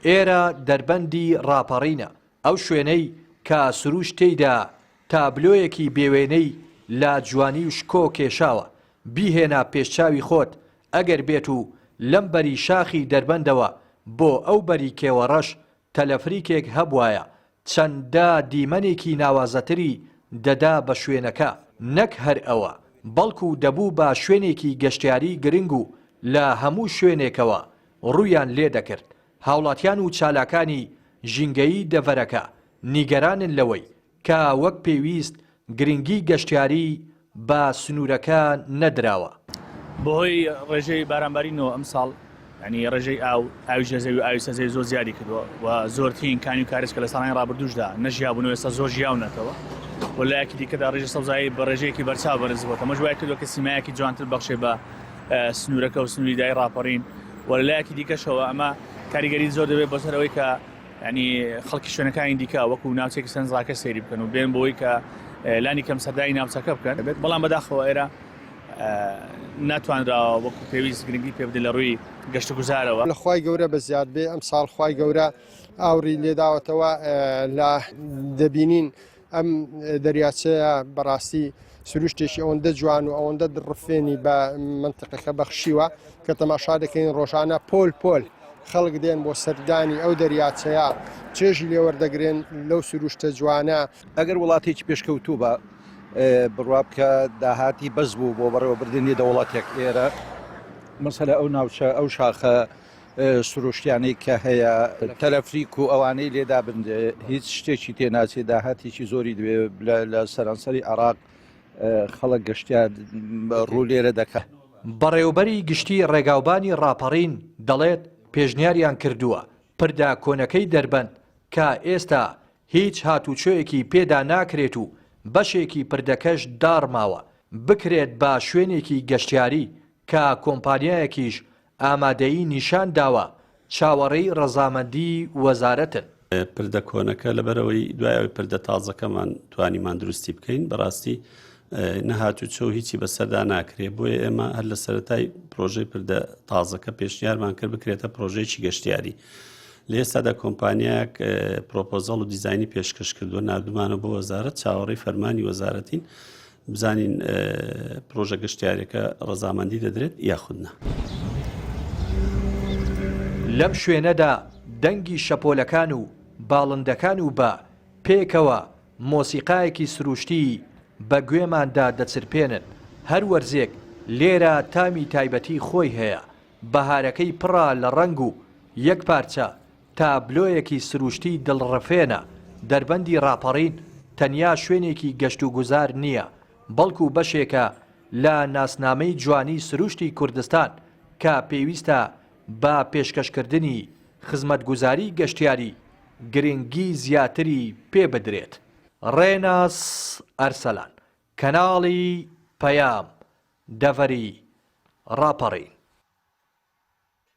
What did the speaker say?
ئێرە دەربەندی ڕاپەڕینە، ئەو شوێنەی کە سروشت تێیدا تابلۆیەکی بێوێنەی لە جوانی و شکۆ کێشاوە، بیهێنە پێش چاوی خۆت، ئەگەر بێت و لەم بەری شاخی دەربەندەوە بۆ ئەو بەری کێوەڕەش تەلەفریکێک هەبوایە چەندە دیمەنێکی ناوازەتری دەدا بە شوێنەکە، نەک هەر ئەوە، بەڵکو دەبوو بە شوێنێکی گەشتیاری گرنگ و لە هەموو شوێنێکەوە ڕوویان لێدەکرد. هاوڵاتیان و چالاکانی ژینگەیی دەڤەرەکە نیگەرانن لەوەی کە وەک پێویست گرنگی گەشتیاری بە سنوورەکە نەدراوە. بەهۆی ڕێژەی بارانبارینەوە ئەمساڵ یانی ڕێژەی ئاو، ئاوی ژێرزەوی و ئاوی سەرزەوی زۆر زیادی کردووە و زۆرترین کانی و کارێز کە لە ساڵانی ڕابردووشدا نەژیابوون و ئێستا زۆر ژیاونەتەوە و لایەکی دیکەدا ڕێژەی سەوزایی بە ڕێژەیەکی بەرچاو بەرز بووەتە ئەمەش وای کردووە کە سیمایەکی جوانتر بەخشێ بە سنوورەکە و سنووری دای ڕاپەڕین و لە لایەکی دیکەشەوە ئەمە کاریگەری زۆر دەبێت بۆ سەر ئەوەی کە یانی خەڵکی شوێنەکانی دیکە وەکو ناوچێکی سەرنجڕاکێش سەیری بکەن و بێن بۆی کە لانی کەم سەردانی ناوچەکە بکەن بێت بەڵام بەداخەوە ئێرە ناتوانراوە وەکو پێویست گرنگی پێ بدەن لە ڕووی گەشت و گوزارەوە. لە خوای گەورە بەزیاد بێ ئەمساڵ خوای گەورە ئاوڕی لێداوەتەوە لە دەبینین ئەم دەریاچەیە بەڕاستی سروشتێکی ئەوەندە جوان و ئەوەندە دڕفێنی بە منتیقەکە بەخشیوە کە تەماشا دەکەین ڕۆژانە پۆل پۆل خەڵک دێن بۆ سەردانی ئەو دەریاچەیە چێژی لێوەردەگرن لەو سروشتە جوانە. ئەگەر وڵاتێکی پێشکەوتوو بە بڕوا بکە داهاتی بەس بوو بۆ بەڕێوەبردنی دەوڵەتێک ئێرە مەسەلە ئەو ناوچە ئەو شاخە سروشتیانەی کە هەیە تەلەفریک و ئەوانەی لێدا بندێ هیچ شتێکی تێناچێ داهاتێکی زۆری دوێ لە سەرانسەری عراق خەڵک گەشتیار ڕوو لێرە دەکات. بەڕێوبەری گشتی ڕێگاوبانی ڕاپەڕین دەڵێت، پێشنیاریان کردووە پردە کۆنەکەی دەربەند کە ئێستا هیچ هاتوچۆیەکی پێدا ناکرێت و بەشێکی پردەکەش داڕماوە، بکرێت بە شوێنێکی گەشتیاری کە کۆمپانیایەکیش ئامادەیی نیشان داوە، چاوەڕێی ڕەزامەندی وەزارەتن. پردە کۆنەکە لەبەرئەوەی دوای ئەوەی پردە تازەکەمان توانیمان دروستی بکەین بەڕاستی نە هاتوچۆ و هیچی بەسەردا ناکرێ بۆیە ئێمە هەر لە سەرەتای پرۆژەی پردە تازەکە پێشنیارمان کرد بکرێتە پرۆژەیەکی گەشتیاری لە ئێستادا کۆمپانیایەک پرۆپۆزەڵ و دیزاینی پێشکەش کردووە نردومانە بۆ وەزارەت چاوەڕێی فەرمانی وەزارەتین بزانین پرۆژە گەشتیارەکە ڕەزامەندی دەدرێت یاخود نا. لەم شوێنەدا دەنگی شەپۆلەکان و باڵندەکان و با پێکەوە مۆسیقایەکی سروشتی بە گوێماندا دەچرپێنن، هەر وەرزێک لێرە تامی تایبەتی خۆی هەیە، بەهارەکەی پڕە لە ڕەنگ و یەکپارچە تابلۆیەکی سروشتی دڵڕفێنە، دەربەندی ڕاپەڕین تەنیا شوێنێکی گەشتوگوزار نییە، بەڵکو بەشێکە لە ناسنامەی جوانی سروشتی کوردستان کە پێویستە بە پێشکەشکردنی خزمەتگوزاری گەشتیاری گرنگی زیاتری پێ بدرێت. ڕێناس ئەرسەلان، کەناڵی پەیام، دەڤەری ڕاپەڕین.